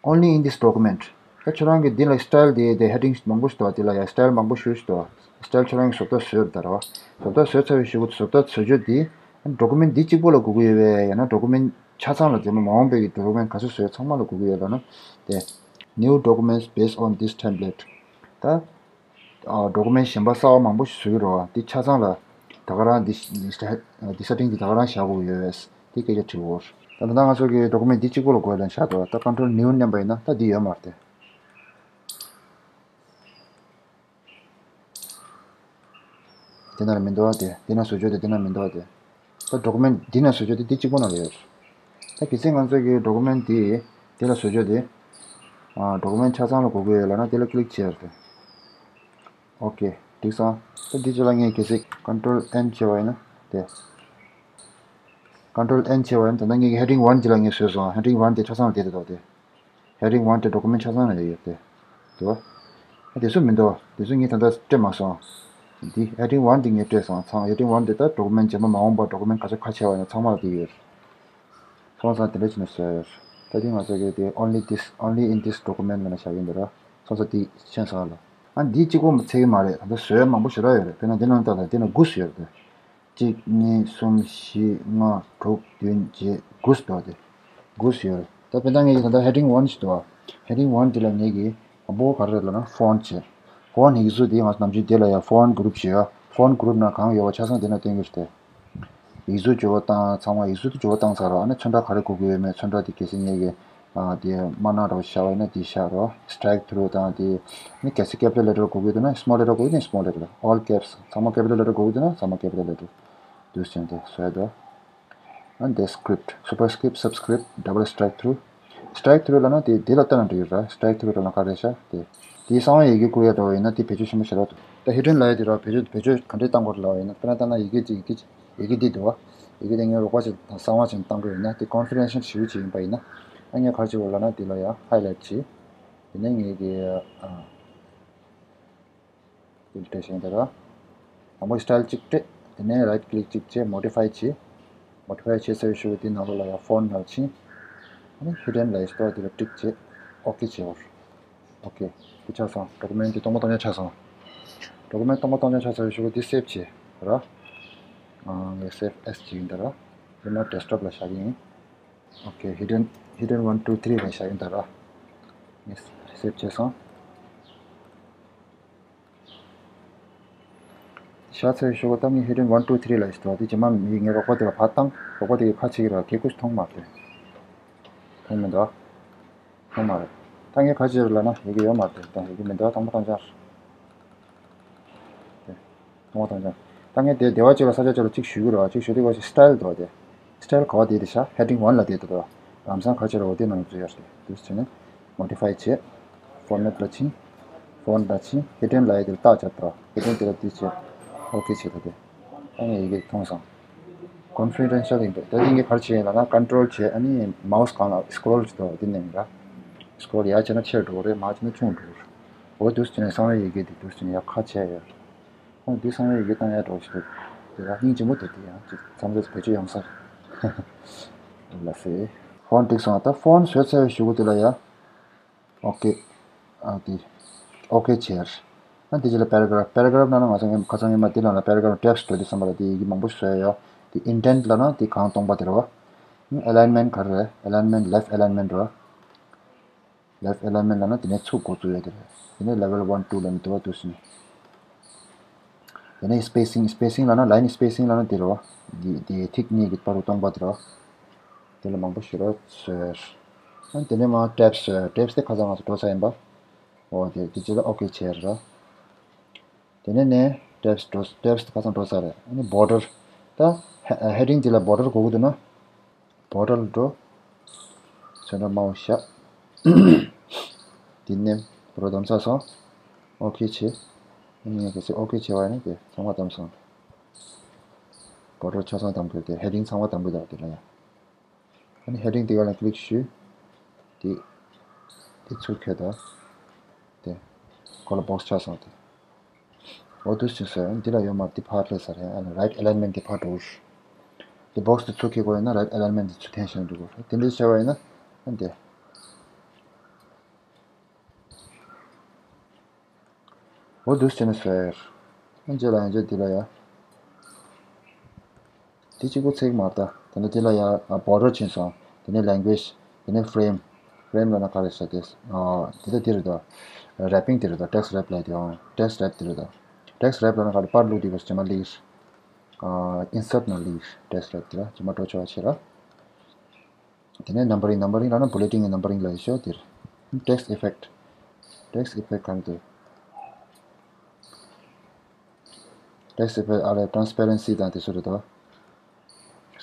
Only in this document ད་ཁྱོད་རང་གི་འདི་ལ་style དེ་དེ་heading མང་པོ་ཞིག་འདུག་འདི་ལ་ཡང་style མང་པོ་ཞིག་འདུག style ཁྱོད་རང་གི་བཟོ་ལྟ་བཟོས་ད་ར་བ། བཟོ་ལྟ་བཟོས་ཚར་བའི་གཞུག་གུ་བཟོ་ལྟ་བཟོ་རྒྱུ་འདི་document འདི་གཅིག་པོ་ལ་དགོས་ཀྱི་ཡོད་པས། ཡང་ན་document ཆ་ཚང་ལ་འདི་མ་འོངས་པའི་གི་document ག་ཚོད་བཟོས་ཚང་མ་ལ་དགོས་ཀྱི་ཡོད་ལབ་ན་དེ། New documents based on this template. ད་ཨ་ཌོ་ཀུ་མེན་གཞན་པ་གསར་པ་མང་པོ་ཞིག་བཟོ་གི་རེད་བ། འདི་ཆ་ཚང་ལ་ད་ག་རང་འདི་འདི་སེ་ཊིང་འདི་ད་ག་རང་བཞག་དགོས་ཡོད་པས་འདི་སྐད་ཆ་དྲི་དགོས། ད་ད་ལྟ་ང་ཚོ་གི་ཌོ་ཀུ་མེན་འདི་གཅིག་པོ་ལ་དགོས་ལན་བཞག་འདུག་ད་ཀོན་ཊོལ་ནིའུ་མནན་པ་ཡིན་ན་ད་འདི་ཡོད་མ་རེད་དེ། དེ་ན་ལ་མི་འདུག་བ་དེ། དེ་ན་བཟོ་བཅོས་དེ་དེ་ན་མི་འདུག་བ་དེ། ད་ཌོ་ཀུ་མེན་འདི་ན་བཟོ་བཅོས་དེ་འདི་གཅིག་པོ་ན་ལ་ཡོད། ད་གལ་སྲིད་ང་ཚོ་གི་ཌོ་ཀུ་མེན་འདི་དེ་ལ་བཟོ་བཅོས་དེ། ཨ་ཌོ་ཀུ་མེན་ཆ་ཚང་ལ་དགོས་ཀྱི་ཡོད་ལབ་ན་དེ་ལ་ཀི་ལིག་བྱས་ཏེ། ཨོ་ཀེ། འགྲིག་སོང་། ད་འདི་ཅི་ལ་ངས་གལ་སྲིད་ཀོན་ཊོལ་ཨེན་བྱས་པ་ཡིན་ན་དེ། ཀོན་ཊོལ་ཨེན་བྱས་པ་ཡིན་ན་ད་ལྟ་ངས་ཀྱི་ཧེ་ཌིང་ཝན་ཅི་ལ་ངས་བཟོས་སོང་། ཧེ་ཌིང་ཝན་དེ་ཆ་ཚང་ལ་དེ་དེ་དོ་དེ། ཧེ་ཌིང་ཝན་དེ་ཌོ་ཀུ་མེན་ཆ་ཚང་ལ་ཡོད་དེ། དེ་བ། ཨ་དེ་ཚོ་མི་འདུག་དེ་ཚོ་ངས་ད་ལྟ་སྤྲད་མ་སོང་། འདི་ཧེ་ཌིང་ཝན་དེ་ངས་སྤྲད་སོང་། ཚང་ཧེ་ཌིང་ཝན་དེ་ད་ཌོ་ཀུ་མེན་རྗེས་མ་མ་འོངས་པ་ཌོ་ཀུ་མེན་ག་ཚོད་ཁ་ཕྱེ་བ་ཡིན་ན་ཚང་མ་ལ་དེ་ཡོད། སོང་ཙང་དེ་འདྲ་བྱས་ནས་བཟོས་ཡོད། ད་དེ་ང་ཚོ་གི་དེ་only this, only in this document ལབ་ནས་བཞག་གི་འདུག་ར། སོང་ཙང་དེ་ཤེས་སོང་ལ། ཨ་འདི་གཅིག་པོ་ཚད་ཀྱི་མ་རེད། ད་ལྟ་བཟོས་མང་པོ་ཞེ་དྲག་ཡོད་རེད། དཔེར་ན་འདི་ནང་ལྟ་ལ་དེ་ན་དགུ་ཡོད་རེད། གཅིག་གཉིས་གསུམ་བཞི་ལྔ་དྲུག་བདུན་བརྒྱད་དགུ་འདུག་དེ། དགུ་ཡོད་རེད། ད་དཔེར་ན་ངས་ཀྱི་ད་ལྟ་ཧེ་ཌིང་ཝན་ཞིག་འདུག་ཧེ་ཌིང་ཝན་དེ་ལ་ངས་ཀྱི་དང་པོ་ག་རེ་རེད་ལབ་ན་ཕོན་ཊི་བྱས། ཕོན་ཊི་ཡིག་གཟུགས་དེ་ང་ཚོ་ནམ་རྒྱུན་དེ་ལ་ཡང་ཕོན་ཊི་གུ་རུབ་བྱས་ཡ། ཕོན་ཊི་གུ་རུབ་ནང་གང་ཡོད་པ་ཆ་ཚང་དེ་ན་སྟོན་གྱི་རེད་དེ། ཡིག་གཟུགས་འགྱུར་བ་བཏང་། ཚང་མ་ཡིག་གཟུགས་དེ་འགྱུར་བ་བཏང་ཚར་ར། ཨ་ནི་ཚོན་ཁྲ་ག་རེ་དགོས་ཀྱི་ཡོད་མེད། ཚོན་ཁྲ་དེ་གལ་སྲིད་ངས་ཀྱི་ཨ་དེ་དམར་ནག་འདྲ་བོ་བཞག་པ་ཡིན་ན་དེ་བཞག་ར། སི་ཊི་རའིག་ཐུ་རུ་དང་དེ་ནི་གལ་སྲིད་ཀེ་པི་ཊལ་ལེ་ཊར་དགོས་ཀྱི་འདུག་ན་སི་མོལ་ལེ་ཊར་དགོས་ཀྱི་ན་སི་མོལ་ལེ་ཊར། ཨོལ་ཀེབ་སི་ཚང་མ་ཀེ་པི་ཊལ་ལེ་ཊར་དགོས་ཀྱི་འདུག་ན་ཚང་མ་ཀེ་པི་ཊལ་ལེ་ཊར་འདུག་སེ་བྱས་ཏེ་བཟོས་འདུག་ཨ་ནི་དེ་སི་ཀི་རིབ་ཊི། སུ་པར་སི་ཀི་རིབ་ཊི། སབ་སི་ཀི་རིབ་ཊི། ཌབ་བལ་སི་ཊི་རའིག་ཐུ་རུ། སི་ཊི་རའིག་ཐུ་རུ་ལབ་ན་དེ་དེ་ལ་ལྟ་ན་འགྲིག་ཡོད་ར། སི་ཊི་རའིག་ཐུ་རུ་ལབ་ན་ག་རེ་ཤག་དེ། དེ་གསང་བའི་ཡི་གེ་བཀོད་ཡ་འདྲ་བོ་ཡིན་ན་དེ་བེད་སྤྱོད་ཆེན་པོ་ཞེ་དྲག་འདུག་ད་ཧི་ཌན་ལབ་ཡ་དེ་ར་བེད་སྤྱོད་བེད་སྤྱོད་ག་འདྲས་བཏང་དགོས་རེད་ལབ་པ་ཡིན་ན། དཔེར་ན་ལྟ་ན་ཡི་གེ་གཅིག་ཡི་གེ་ཡི་གེ་འདི་འདུག་བ། ཡི་གེ་དེ་ངས་རོགས་པ་ཞིག་དང་གསང་བ་ཞིག་བཏང་དགོས་ཡིན་ན་དེ་ཀོན་ཕི་ཌེན་ཤལ་ཞེ་པོ་ཅིག་ཡིན་པ་ཡིན་ན། ཨ་ངས་ག་རེ་བྱེད་དགོས་ལབ་ན་དེ་ལ་ཡ་ཧའི་ལའིཊ་བྱེད། དེ་ནས་ངས་ཀྱི་ཨ། ཀི་ལིག་སྤྲད་བཞག་ཡིན་ད་ར། དང་པོ་སི་ཊལ་གཅིག་སྤྲད། དེ་ནས་རའིཊ་ཀི་ལིག་གཅིག་བྱས། མོ་ཌི་ཕའི་བྱས། མོ་ཌི་ཕའི་བྱས་ཚར་བའི་ཤུལ་དེ་ནང་ལོགས་ལ་ཡང་ཕོན་ཊི་ནང་ཕྱིན། ཨ་ནི་ཧི་ཌན་ལབ་ཡ་ཞིག་འདུག་དེ་ལ་ཊིག་བྱས། ཨོ་ཀེ་བྱས་པ་རེད། ཨོ་ཀེ། དེ་ཆགས་སོང་། ཌོ་ཀུ་མེན་ཊི་དེ་སྟོང་པ་སྟོང་རྐྱང་ཆགས་སོང་། ཌོ་ཀུ་མེན་ཊི་སྟོང་པ་སྟོང་རྐྱང་ཆགས་ཚར་བའི་ཤུལ་དེ་སེབ་བྱས་ར། ཨ་ངས་སེབ་ཨེ་སི་བྱས་ཡིན་ད་ར། དེ་ནས་ཌེ་སི་ཊོབ་ལ་བཞག་གི་ཡིན། ཨོ་ཀེ། ཧི་ཌན་ཧི་ཌན་ཝན་ཊུ་ཐི་རི་ལ་བཞག་ཡིན་ད་ར། ངས་སེབ་བྱས་སོང་། ཤ་ཚའི་ཤོག་གུ་ད་ངས་ཧི་ཌན་ཝན་ཊུ་ཐི་རི་ལ་ཞིག་འདུག་དེ་རྗེས་མ་མི་ངའི་རོགས་པ་དེ་ལ་ཕར་བཏང་། རོགས་པ་དེ་གིས་ཁ་ཕྱེ་གི་ར། ཁྱེད་ཀྱིས་མཐོང་མ་རེད། མཐོང་མི་འདུག་མཐོང་མ་རེད། ད་ངས་ག་རེ་བྱས་རེད་ལབ་ན་ཡི་གེ་ཡོད་མ་རེད། ད་ཡི་གེ་མི་འདུག་སྟོང་པ་སྟོང་རྐྱང་རེད། སྟོང་པ་སྟོང་རྐྱང་། ད་ངས་དེ་སྡེ་བ་གཅིག་ལ་ས་ཆ་གཅིག་ལ་གཅིག་ཞུ་གི་རེད་བ། གཅིག་ཞུ་དུས་སི་ཊལ་འདུག་དེ། སི་ཊལ་ག་པར་བསྡད་དེ་ཤག་ཧེ་ཌིང་ཝན་ལ་བསྡད་དེ་འདུག་ལམ་སང་ག་རེ་བྱས་རེད་འོ་དེ་ནང་བཟོས་ཡོད་རེད། འདུག་སེ་བྱས་ནས་མོ་ཌི་ཕའི་བྱས། ཕོར་མེ་ཊི་ལ་ཕྱིན། ཕོན་ཊི་ལ་ཕྱིན། ཧི་ཌན་ལབ་ཡ་དེ་ལ་རྟགས་བྱས་འདུག་ཧི་ཌན་དེ་ལ་དེ་བྱས། ཨོ་ཀེ་བྱས་ད་དེ། ད་ངས་ཡི་གེ་མཐོང་སོང་། ཀོན་ཕི་ཌེན་ཤལ་ཡིན་པས། ད་དེ་ངས་ག་རེ་བྱས་ཡིན་ལབ་ན་ཀོན་ཊོལ་བྱས། ཨ་ནི་མའོ་སི་སྒང་ལ་སི་ཀོ་རོལ་བྱས་འདུག་དེ་ནས་ཡིན་ར། སི་ཀོ་རོལ་ཡར་བྱས་ན་ཆེར་འགྲོ་གི་རེད། མར་བྱས་ན་ཆུང་འགྲོ་གི་རེད། འོ་འདུག་སེ་བྱས་ནས་གསང་བའི་ཡི་གེ་དེ་འདུག་སེ་བྱས་ནས་ཡར་ཁ་ཕྱེ་ཡོད། ཁོང་འདི་གསང་བའི་ཡི་གེ་བཏང་ཡག་འདྲ་བོ་ཞིག་འདུག་དེ་ལ་སྙིང་རྗེ་མོ་འདུག་དེ་ཡང་ཅིག་མཚམས་རེ་བེད་སྤྱོད་ཡོང་ས་རེད། ལགས་སེ། ཕོན་ཊི་འགྲིག་སོང་། ད་ཕོན་ཊི་བཟོས་ཚར་བའི་གཞུག་གུ་དེ་ལ་ཡ། ཨོ་ཀེ། ཨ་དེ། ཨོ་ཀེ་བྱས། ཨ་དེ་རྗེས་ལ་པེ་ར་གྷ་རབ། པེ་ར་གྷ་རབ་ནང་ལ་ང་ཚོ་ངས་ཁ་སང་ཉི་མ་དེ་ནང་ལ་པེ་ར་གྷ་རབ་ཊེབ་སི་འགྲོ་དུས་ཙམ་པ་ལ་དེ་ཡི་གེ་མང་པོ་ཞིག་བཟོས་ཡོད། དེ་ཨིན་ཌེན་ཊི་ལབ་ན་དེ་གང་སྟོང་པ་དེ་རེད་བ། ཨེ་ལའིན་མེན་ཊི་ག་རེ་རེད། ཨེ་ལའིན་མེན་ཊི། ལེཕ་ཊི་ཨེ་ལའིན་མེན་ཊི་རེད་བ། ལེཕ་ཊི་ཨེ་ལའིན་མེན་ཊི་ལབ་ན་དེ་ནས་ཚུར་འགོ་བཙུགས་ཡོད་དེ་རེད། དེ་ནས་ལེ་ཝལ་ཝན་ཊུ་ལབ་ནས་དེ་བ་འདུག་སེ་ནས། དེ་ནས་སི་པེ་སིང་། སི་པེ་སིང་ལབ་ན། ལའིན་སི་པེ་སིང་ལབ་ན་དེ་རེད་བ། དེ་དེ་ཐིག་གཉིས་ཀྱི་བར་དུ་སྟོང་པ་དེ་རེད་བ། དེ་ལ་མང་པོ་ཞིག་རེད་བཟོས། ཨ་དེ་ནས་མར་ཊེབ་སི། ཊེབ་སི་དེ་ཁ་སང་ང་ཚོ་འགྲོ་ཚར་ཡིན་པ། འོ་དེ་དེ་རྗེས་ལ་ཨོ་ཀེ་བྱས་རེད། དེ་ནས་ནས་ཊེབ་སི་འགྲོ། ཊེབ་སི་དེ་ཁ་སང་འགྲོ་ཚར་རེད། ཨ་ནི་བོར་ཌར། ད་ཧེ་ཧེ་ཌིང་དེ་ལ་བོར་ཌར་དགོས་ཀྱི་འདུག་ན། བོར་ཌར་ལ་འགྲོ། ཚོན་ཁྲ་དམར་པོ་བཞག་དེ་ནས་བོར་ཌར་བདམས་ཚར་སོང་། ཨོ་ཀེ་བྱེད། ཨ་ནི་ངས་གལ་སྲིད་ཨོ་ཀེ་བྱས་པ་ཡིན་ན་དེ་ཚང་མ་བདམས་སོང་། བོར་ཌར་ཆ་ཚང་བདམས་དགོས་དེ། ཧེ་ཌིང་ཚང་མ་བདམས་དགོས་དེ་ལ་ཡ། ཨ་ནི་ཧེ་ཌིང་དེ་ག་ལ་ཀི་ལིག་ཞུས། དེ་དེ་ཚུར་ཁྱེར་དང་། དེ་ཁོ་ལ་བོག་སི་ཆགས་སོང་དེ། འོ་འདུག་སེ་བྱས། འདི་ལ་ཡོད་མ་རེད། འདི་ཕར་སླེབས་ས་རེད། ཨ་ནི་རའིཊ་ཨེ་ལའིན་མེན་ཊི་འདི་ཕར་འགྲོ། འདི་བོག་སི་འདི་ཚུར་འཁྱེར་དགོས་ཡིན་ན་རའིཊ་ཨེ་ལའིན་མེན་ཊི་འདི་ཚུར་འཐེན་བཞག་འགྲོ་དགོས་རེད། དེ་འདྲ་བྱས་པ་ཡིན་ན་ཨ་འདི། འོ་འདུག་སེ་བྱས་ནས་བཟོས། ཨ་རྗེས་ལ་ཡང་རྗེས་འདི་ལ་ཡ། དེ་གཅིག་པོ་ཚད་མ་རེད། ད་ནི་དེ་ལ་ཡ་བོར་ཌར་ཕྱིན་སོང་། དེ་ནས་ལེང་གུ་ཨེ་ཇི། དེ་ནས་ཕི་རེམ། frame ལབ་ན་ག་རེ་ཟེར་དེ། ཨ་དེ་ད་དེ་རེད་དོ། wrapping དེ་རེད་དོ། text wrap ལབ་དེ་ཨང་། text wrap དེ་རེད་དོ། text wrap ལབ་ན་ག་རེ། པར་བླུགས་དེ་བས་ཇེ་མ་ལིར། ཨ་insert ནང་ལིར། text wrap དེ་ར་ཇེ་མ་འགྲོ་ཆོག་བ་བྱེད་ར། དེ་ནས་numbering numbering ལབ་ན་bulleting གི་numbering ལབ་ཡོད་ཤོག་དེར། text effect text effect གང་དུ། text effect ཨ་ལས་transparency དང་དེ་ཚོ་རེད་དོ།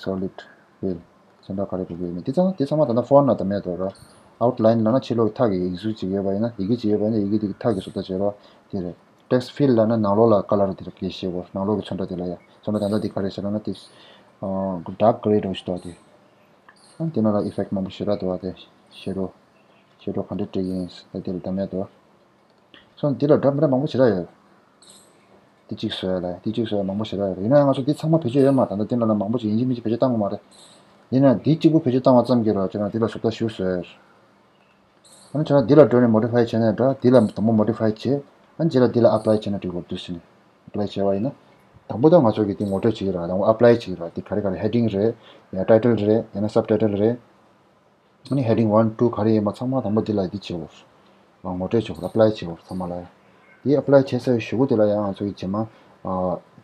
solid fill ཚོན་མདོག་ག་རེ་དགོས་ཀྱི་ཡོད་མེད་དེ་ཚང་དེ་ཚང་མ་ད་ལྟ་font ནང་དུ་མེད་དོ་ར། outline ལབ་ན་ཕྱི་ལོགས་ཀྱི་ཐག་གི་ཡིག་གཟུགས་ཅིག་ཡོད་པ་ཡིན་ན་ཡི་གེ་ཅིག་ཡོད་པ་ཡིན་ན་ཡི་གེ་དེ་གི་ཐག་གི་བཟོ་ལྟ་བྱེད་རོགས་དེ་རེད། text fill ལབ་ན་ནང་ལོགས་ལ་color དེ་ར་གི་ཤེས་དགོས། ནང་ལོགས་ཀྱི་ཚོན་ཁྲ་དེ་ལ་ཡ། ཚོན་ཁྲ་ད་ལྟ་དེ་ག་རེ་བྱེད་ལབ་ན་དེ་dark gray འདྲ་བོ་ཞིག་འདུག་དེ། ཨ་དེ་ནང་ལ་effect མང་པོ་ཞེ་དྲག་འདུག་བ། དེ་shadow shadow ག་འདྲ་སྤྲད་ཀྱི་ཡིན་ཟེར་དེ་ལ་ད་མེད་དོ། སོང་འདི་ལ་འདྲ་མི་འདྲ་མང་པོ་ཞེ་དྲག་ཡོད། འདི་གཅིག་བཟོས་ལ་འདི་གཅིག་བཟོས་མང་པོ་ཞེ་དྲག་ཡོད། ཡིན་ན་ང་ཚོ་འདི་ཚང་མ་བེད་སྤྱོད་ཡོད་མ་རེད། ད་ལྟ་འདི་ལ་ན་མང་པོ་ཞིག་ཡིན་གཅིག་མིན་གཅིག་བེད་སྤྱོད་བཏང་དགོས་མ་རེད། ཡིན་ན་འདི་གཅིག་པུ་བེད་སྤྱོད་བཏང་བ་ཙམ་གྱིས་རོགས་ཁྱེད་རང་འདི་ལ་བཟོ་ལྟ་ཞིག་བཟོས་ཡོད། ཨ་ནི་ཁྱེད་རང་འདི་ལ་འགྲོ་ནས་modify བྱས་ནས་འདྲ་འདི་ལ་དང་པོ་modify བྱས། ཨ་ནི་རྗེས་ལ་འདི་ལ་apply བྱས་ན་འགྲིག་གོ། འདུག་ཟེར་ནས་apply བྱས་པ་ཡིན་ན། དང་པོ་ད་ང་ཚོ་གིས་འདི་ངོ་སྤྲོད་བྱེད་ཀྱི་རེད། དང་པོ་apply བྱེད་ཀྱི་རེད། འདི་ག་རེ་ག་རེ་heading རེད། ཡང་title རེད། ཡང་ན་subtitle རེད། ཨ་ནི་heading one two ག་རེ་ཡིན་པ་ཚང་མ་དང་པོ་འདི་ལ་འདི་བྱེད་དགོས། ང་ངོ་སྤྲོད་བྱེད་དགོས། apply བྱེད་དགོས་ཚང་མ་ལ། འདི་apply བྱེད་སའི་གཞུག་གུ་དེ་ལ་ཡང་ང་ཚོ་ཡི་རྗེས་མ། ཨ་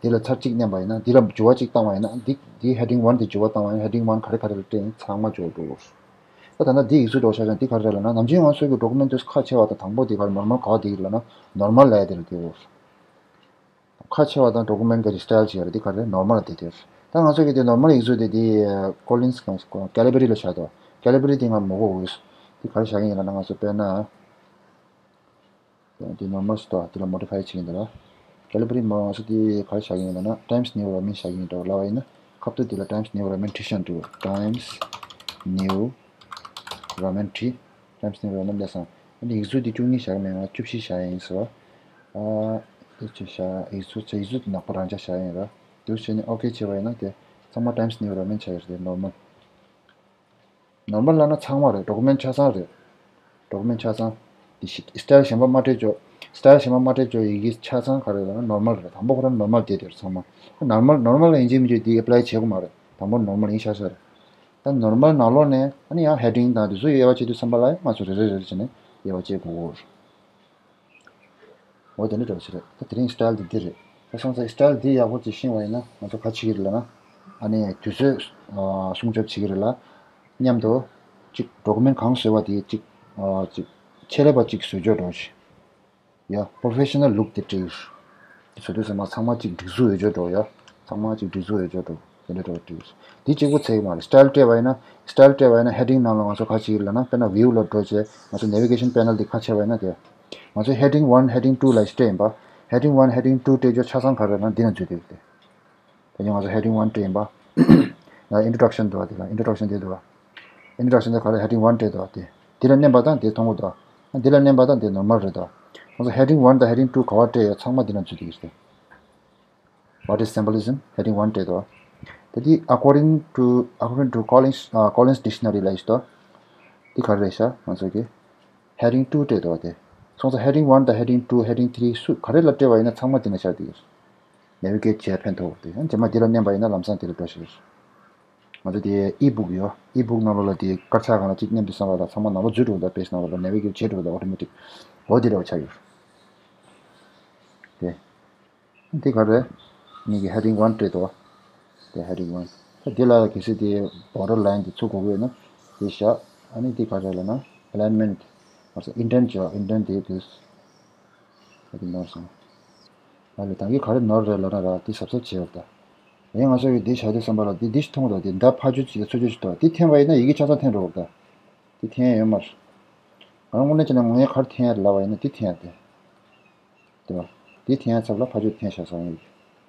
འདི་ལ་ཚར་གཅིག་མནན་པ་ཡིན་ན། འདི་ལ་འགྱུར་བ་གཅིག་བཏང་བ་ཡིན་ན། འདི་འདི་heading one དེ་འགྱུར་བ་བཏང་བ་ཡིན་ན་heading one ག་རེ་ག་རེ་ལ་སྤྲད་ཡིན་ཚང་མ་འགྱུར་བ་འགྲོ་དགོས། ད་ད་ལྟ་འདི་ཡིག་གཟུགས་འདྲ་བོ་ཆ་བཞག་འདི་ག་རེ་ལབ་ན། ནམ་རྒྱུན་ང་ཚོ་གི་document དེ་ཁ་ཕྱེ་བ་དང་དང་པོ་དེ་ག་རེ་normal ག་བ་དེ་ལབ་ན་normal ལབ་ཡ་དེ་ལ་དེ་རེད། ཁ་ཕྱེ་བ་དང་document ག་ཅིག་style བྱེད་ཡ་རེད། འདི་ག་རེ་normal དེ་དེར། ད་ང་ཚོ་གི་དེ་normal ཡིག་གཟུགས་དེ་དེ་Collins གང་Calibri ལ་བཞག་འདུག Calibri དེ་ང་མོ་གོ་འོས། འདི་ག་རེ་བཞག་གི་ཡིན་ལབ་ན་ང་ཚོ་དཔེར་ན། དེ་normal ཞིག་འདུག་དེ་ལ་modify བྱེད་ཀྱི་ཡིན་ད་ལ། Calibri མོ་ང་ཚོ་དེ་ག་རེ་བཞག་གི་ཡིན་ལབ་ན་Times New Roman བཞག་གི་ཡིན་འདྲ་བོ་ལབ་པ་ཡིན་ན། ཁ་ཐུག་དེ་ལ་Times New Roman བྲིས་བཞག་འདུག Times New Roman བྲིས། Times New Roman ལས་སང་། ཨ་ནི་ཡིག་གཟུགས་དེ་བཅུ་གཉིས་བཞག་མེད་ང་བཅུ་བཞི་བཞག་ཡིན་ཟེར་བ། ཨ་དེ་ཅི་བཞག་ཡིག་གཟུགས་ཚེ་ཡིག་གཟུགས་དེ་ནག་པོ་རང་འཇགས་བཞག་ཡིན་ར། དེ་བྱས་ནས་OK བྱས་པ་ཡིན་ན་དེ་ཚང་མ་Times New Roman ཆགས་ཡོད་རེད། དེ་normal normal ལབ་ན་ཚང་མ་རེད། document ཆ་ཚང་རེད། document ཆ་ཚང་། དེ་ཤི་style གཞན་པ་མ་སྤྲད་ཆོག style གཞན་པ་མ་སྤྲད་ཆོག་ཡི་གེ་ཆ་ཚང་ག་རེ་ལབ་ན་normal རེད། དང་པོ་ཁོ་རང་normal དེ་དེར་ཚང་མ། normal normal ཡིན་གཅིག་མིན་གཅིག་དེ་apply བྱེད་དགོས་མ་རེད། དང་པོ་normal ཡིན་ཤག་ཤག་རེད། ད་normal ནང་ལོགས་ནས་ཨ་ནི་ཡང་heading དང་དེ་ཚོ་དབྱེ་བ་ཕྱེ་དུས་ཙམ་པ་ལ་ང་ཚོ་རེ་རེ་རེ་རེ་བྱས་ནས་དབྱེ་བ་ཕྱེ་དགོས། འོ་དེ་འདྲ་འདྲ་བོ་ཞིག་རེད། ད་དེ་རིང་style དེ་འདི་རེད། ད་སོང་ཙང་style འདི་ཡག་པོ་ཅིག་ཤེས་པ་ཡིན་ན་ང་ཚོ་ག་བྱེད་ཀྱི་རེད་ལབ་ན། ཨ་ནི་དུས་ཚོད་ཨ་སྲུང་སྐྱོབ་བྱེད་ཀྱི་རེད་ལ། མཉམ་དུ་ཅིག་document གང་བཟོས་པ་དེ་ཅིག་ཨ་ཅིག་ཆེད་ལས་པ་ཅིག་བཟོས་ཆོག་འདྲ་བོ་ཞིག་ཡ་professional look དེ་སྤྲད་ཡོད། བཟོ་དུས་ཙམ་པ་ཚང་མ་གཅིག་སྒྲིག་འཛུགས་ཡོད་ཆོག་འགྲོ་ཡ། ཚང་མ་གཅིག་སྒྲིག་འཛུགས་ཡོད་ཆོག་འགྲོ། དེ་འདྲ་འགྲོ་སྤྲད་ཡོད། དེ་གཅིག་པུ་ཚད་ཀྱི་མ་རེད། style སྤྲད་པ་ཡིན་ན་style སྤྲད་པ་ཡིན་ན་heading ནང་ལ་ང་ཚོ་ག་བྱེད་ཀྱི་ལབ་ན། དཔེར་ན་view ལ་འགྲོ་བྱས་ང་ཚོ་navigation panel དེ་ཁ་ཕྱེ་བ་ཡིན་ན་དེ། ང་ཚོ་heading one heading two ལ་སྤྲད་ཡིན་པ། heading one heading two སྤྲད་རྒྱུ་ཆ་ཚང་ག་རེ་ལབ་ན་འདི་ན་འཛུལ་བསྡད་ཡོད་དེ། ད་ཡང་ང་ཚོ་heading one སྤྲད་ཡིན་པ། ཡང་introduction འདུག་བ་དེ་ལ་introduction དེ་འདུག་བ། introduction དེ་ག་རེ་heading one སྤྲད་འདུག་བ་དེ། དེ་ལ་མནན་པ་དང་དེ་མཐོང་གི་འདུག་བ། འདི་ལ་མནན་པ་དང་དེ་normal རེད་འདུག་བ། ང་ཚོ་heading one དང་heading two ག་བ་སྤྲད་ཡོད་ཚང་མ་འདི་ན་འཛུལ་བསྡད་ཀྱི་རེད། What is symbolism? heading one སྤྲད་འདུག་བ། དེ་དེ་according to according to Collins ཨ་Collins dictionary ལ་ཡིན་འདུག་དེ་ག་རེ་རེད་ཤག་ང་ཚོ་གི heading two སྤྲད་འདུག་བ་དེ། སོང་ཙང་heading one དང་heading two heading three སུ་ག་རེ་ལ་སྤྲད་པ་ཡིན་ན་ཚང་མ་འདི་ན་ཤར་བསྡད་ཀྱི་རེད། navigate བྱས་ཕན་ཐོགས་ཏེ་ཡང་རྗེས་མ་འདི་ལ་མནན་པ་ཡིན་ན་ལམ་སང་དེ་ལ་འགྲོ་ཞིག་ང་ཚོ་དེ་e-book ཡོད། e-book ནང་ལོགས་ལ་དེ་དཀར་ཆག་སྒང་ལ་གཅིག་མནན་དུས་ཙམ་པ་ལ་ཚང་མ་ནང་ལོགས་འཛུལ་འགྲོ་གི་འདུག page ནང་ལོགས་ལ་navigate བྱས་འགྲོ་གི་འདུག automatic འོ་དེ་འདྲ་བ་ཆགས་ཡོད། དེ་འདི་ག་རེ་ངེད་ཀྱི་heading one སྤྲད་འདུག་དེ་heading one ད་འདི་ལ་གལ་སྲིད་དེ་border line དེ་ཚུར་དགོས་ཀྱི་ཡོད་ན་དེ་བཞག་ཨ་ནི་འདི་ག་རེ་ལབ་ན་alignment མ་ཟད་indent བྱས་པ་indent དེ་དུས། ད་དེ་ནོར་སོང་། ཨ་ལས་ད་གིན་ག་རེ་ནོར་རེད་ལབ་ན་ར་དེ་གཟབ་གཟབ་བྱས་ཡོད་ད། ཡིན་ང་ཚོ་ཡི་འདི་བྱ་དུས་ཙམ་པ་ལ་དེ་འདི་ཞིག་མཐོང་གི་འདུག་དེ་མདའ་ཕར་ཕྱོགས་ཅིག་དང་ཚུར་ཕྱོགས་ཅིག་འདུག་དེ་འཐེན་པ་ཡིན་ན་ཡི་གེ་ཆ་ཚང་འཐེན་འགྲོ་གི་འདུག་དེ་འཐེན་ཡ་ཡོད་མ་རེད། ང་རང་དངོས་གནས་བྱས་ན་ངས་ག་རེ་འཐེན་ཡ་རེད་ལབ་པ་ཡིན་ན་དེ་འཐེན་ཡ་དེ། དེ་བ། དེ་འཐེན་ཡ་ཚབ་ལ་ཕར་ཕྱོགས་འཐེན་བཞག་སོང་ཡིན།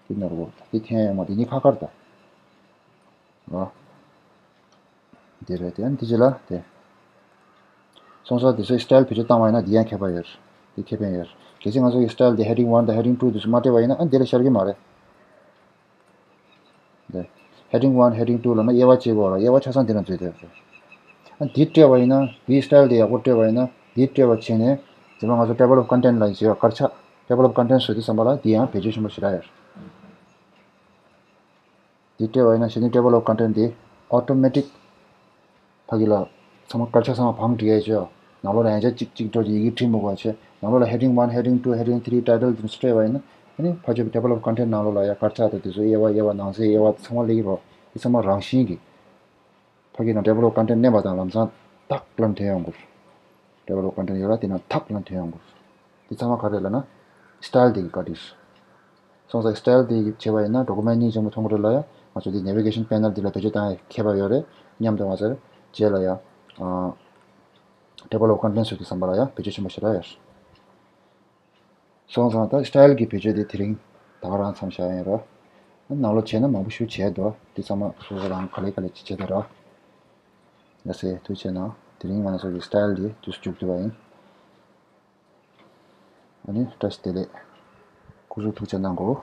དེ་ནོར་གོ་དེ་འཐེན་ཡ་ཡོད་མ་རེད་དེ་གཉིས་ཁ་ཁར་ད། ཨོ། འདི་རེད་དེ་འདི་ཅི་ལ་དེ། སོང་ཙང་དེ་ཚོའི་style བེད་སྤྱོད་བཏང་བ་ཡིན་ན་འདི་ཡང་ཁྱད་པར་ཡོད་རེད། འདི་ཁེ་ཕན་ཡོད་རེད། གལ་སྲིད་ང་ཚོ་གི་style དེ་heading one དང་heading two དེ་ཚོ་མ་སྤྲད་པ་ཡིན་ན་ཨ་འདི་ལ་ཤར་གི་མ་རེད། འདི་heading one heading two ལབ་ན་དབྱེ་བ་ཕྱེ་དགོས་ར། དབྱེ་བ་ཆ་ཚང་འདི་ན་འཛུལ་བསྡད་ཡོད་རེད། ཨ་འདི་སྤྲད་པ་ཡིན་ན་འདིའི་style དེ་ཡག་པོ་སྤྲད་པ་ཡིན་ན་འདི་སྤྲད་པ་བྱས་ནས་རྗེས་མ་ང་ཚོ་table of content ལ་བྱེད་པ་དཀར་ཆག table of content བཟོ་དུས་ཙམ་པ་ལ་འདི་ཡང་བེད་སྤྱོད་ཆེན་པོ་ཞེ་དྲག་ཡོད་རེད། འདི་སྤྲད་པ་ཡིན་ན་གཞི་ནས་table of content འདི་automatic ཕ་གི་ལ་ ཚང་མ་དཀར་ཆག་ཚང་མ་བང་བསྒྲིགས་ཡས་ཆོག་ནང་ལོགས་ལ་ཡང་ཆ་གཅིག་གཅིག་འགྲོ་གི་ཡི་གེ་བྲིས་མི་དགོས་ཆེ། ནང་ལོགས་ལ་heading one, heading two, heading three, title དེ་ཚོ་སྤྲད་པ་ཡིན་ན། ཨ་ནི་ཕར་ཕྱོགས་table of content ནང་ལོགས་ལ་ཡ་དཀར་ཆག་དང་དེ་ཚོ་དབྱེ་བ་དབྱེ་བ་ནང་གསེས་དབྱེ་བ་ཚང་མ་སླེབས་ཀྱི་རེད། དེ་ཚང་མ་རང་བཞིན་གྱིས། ཕ་གི་ནང་table of content མནན་པ་དང་ལམ་སང་ཐག་ལམ་ཐོན་ཡོང་དགོས། table of content ཡོད་ལ་དེ་ནང་ཐག་ལམ་ཐོན་ཡོང་དགོས། དེ་ཚང་མ་ག་རེ་ལབ་ན་style དེ་གི་བཀའ་དྲིན། སོང་ཙང་style དེ་གི་བྱས་པ་ཡིན་ན་document སྙིང་རྗེ་མོ་མཐོང་གི་རེད་ལ་ཡ། ང་ཚོ་དེ་navigation panel དེ་ལ་བེད་སྤྱོད་བཏང་ཡ་མཁས་པ་ཡོད་རེད། མཉམ་དུ་ང་ཚོར་རྗེས་ལ་ཡ། table of contents ཟེར་དུས་ཙམ་པ་ལ་ཡ་བེད་སྤྱོད་ཆེན་པོ་ཞེ་དྲག་ཡོད། སོང་ཙང་ད་style གི་བེད་སྤྱོད་དེ་དེ་རིང་ད་ག་རང་མཚམས་བཞག་ཡིན་རོ། ནང་ལོགས་བྱས་ན་མང་པོ་ཞིག་བྱས་འདུག་དེ་ཚང་མ་སོ་སོ་རང་ག་ལེ་ག་ལེ་བྱེད་བྱེད་དེ་རོ། ཡ་སེ་ཐུགས་རྗེ་གནང་། དེ་རིང་ང་ཚོ་གི་style དེ་དུས་སུ་མཇུག་བསྡུ་བ་ཡིན། ཨ་ནི་བཀྲ་ཤིས་བདེ་ལེགས། སྐུ་གཟུགས་ཐུགས་རྗེ་གནང་གོ།